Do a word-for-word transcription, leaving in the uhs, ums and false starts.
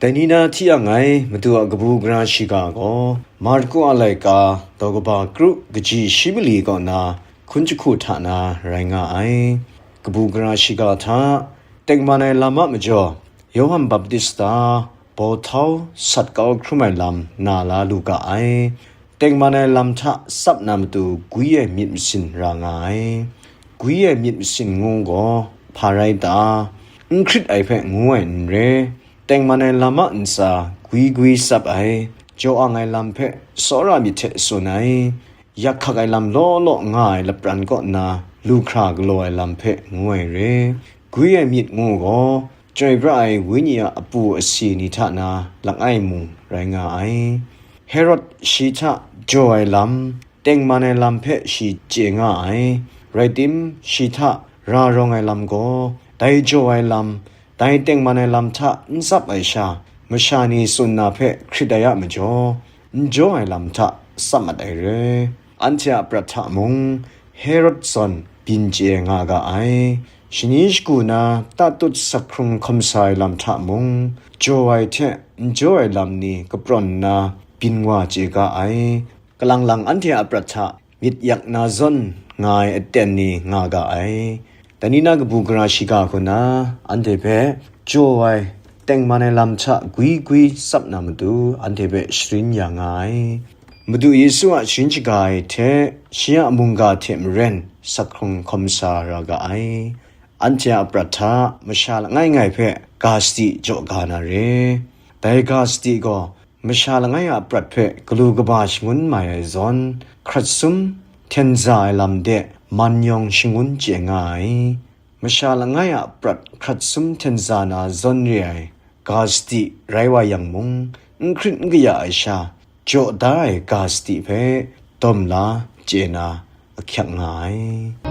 Dai ni na hti yang ai Madu a kabu gara shiga gaw, Marku a laika daw kaba kru kaji shi mali kaw na hkun jahku hta na rai nga ai. Kabu gara shiga hta, tengman ai lam a majaw, Yawhan Baptista, bawhtau sat kau hkrum ai lam na la lu ga ai. Tengman ai lam hta tsap na matu gwi ai myit masin ra nga ai. Gwi ai myit masin ngu gaw hpa rai ta? N hkrit ai hpe ngu ai n re. Tengman ai lam a ntsa gwi gwi tsap ai, jaw ang ai lam hpe tsawra myit hte tsun ai, yak hkak ai lam law law nga ai lapran kaw na lu hkra galaw ai lam hpe ngu ai re. Gwi ai myit ngu gaw, Chyoi pra ai Wenyi a apu asi ni hta na langai mung rai nga ai. Herod shi hta jaw ai lam, tengman ai lam hpe shi chye nga ai. Rai tim, shi hta ra rawng ai lam gaw, dai jaw ai lam, dai tengman ai lam hta n tsap ai sha, masha ni tsun na hpe hkrit ai a majaw, n jaw ai lam hta tsap mat ai re. Anhte a prat hta mung, Herod zawn byin chye nga ga ai. Shani shagu na tatut sak hkrung hkawm sa ai lam hta mung, jaw ai hte n jaw ai lam ni kaprawn nna byin wa chye ga ai. Kalang lang anhte a prat hta myit yak na zawn nga ai aten ni nga ga ai. Dai ni na kabu gara shiga hku na anhte hpe jaw ai, tengman ai lam hta gwi gwi tsap na matu anhte hpe sharin ya nga ai. Madu Yesu a sharin shaga ai hte shi a mungga hte maren sak hkrung hkawm sa ra ga ai. Anhte a prat hta masha langai ngai hpe ga sadi jaw ga na re. Dai ga sadi gaw masha langai a prat hpe galu kaba shangun mai ai zawn, hkrat sum hten za ai lam de man yawng shangun chye nga ai. Masha langai a prat hkrat sum hten za na zawn re ai ga sadi rai wa yang mung, n hkrit n kaya ai sha, jaw da ai ga sadi hpe dawm la chye na ahkyak nga ai.